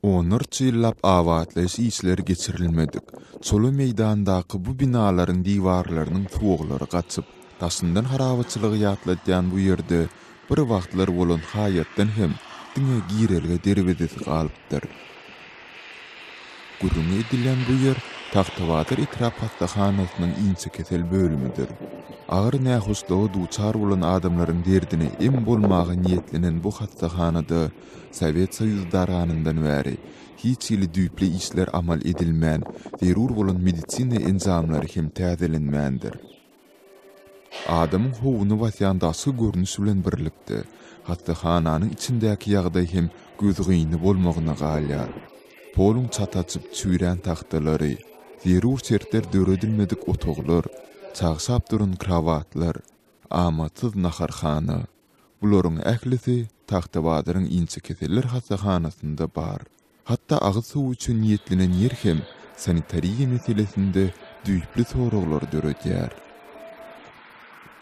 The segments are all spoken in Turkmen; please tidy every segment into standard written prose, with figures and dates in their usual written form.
Onlarça ýyllap abatlaýyş işleri geçirilmedik, çola meýdandaky bu binalaryň diwarlarynyň suwaglary gaçyp, daşyndan harabaçylygy ýatladýan bu ýerde bir wagtlar bolan haýatdan hem diňe girelge derwezesi galypdyr. Gürrüňi edilýän bu ýer Tagtabazar etrap hassahanasynyň inçekesel bölümidir. Agyr nähoşluga duçar bolan adamlaryň derdine em bolmaga niýetlenen bu hassahanada Sowet Soýuzy daranyndan bäri hiç hili düýpli işler amal edilmän, zerur bolan medisina enjamlary hem täzelenmändir. Adamyň howuny basýan daşky görnüş bilen birlikde, hassahananyň içindäki ýagdaý hem gözgyny bolmagyna galýar. Poluň çat açyp çüýrän tagtalary, zerur şertler döredilmedik otaglar, çagşap duran krowatlar, amatsyz naharhana, bularyň ählisi Tagtabazaryň inçekeseller hassahanasynda bar. Hatda agyz suwy üçin niýetlenen ýer hem sanitariýa meselesinde düýpli soraglary döredýär.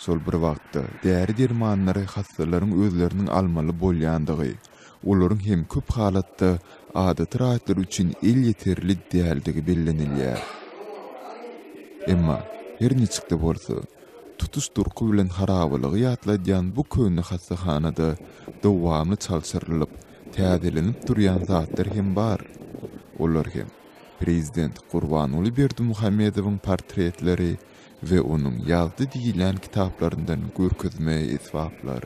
Şol bir wagtda, däri-dermanlary hassalaryň özleriniň almaly bolýandygy, olaryň hem köp halatda adaty raýatlar üçin elýeterli däldigi bellenilýär. Emma, her niçik-de bolsa, tutuş durky bilen harabalygy ýatladýan bu köne hassahanada dowamly çalşyrylyp, täzelenip durýan zatlar hem bar. Olar hem prezident Gurbanguly Berdimuhamedowyň portretleri we onuň ýazdy diýilýän kitaplaryndan görkezme esbaplar.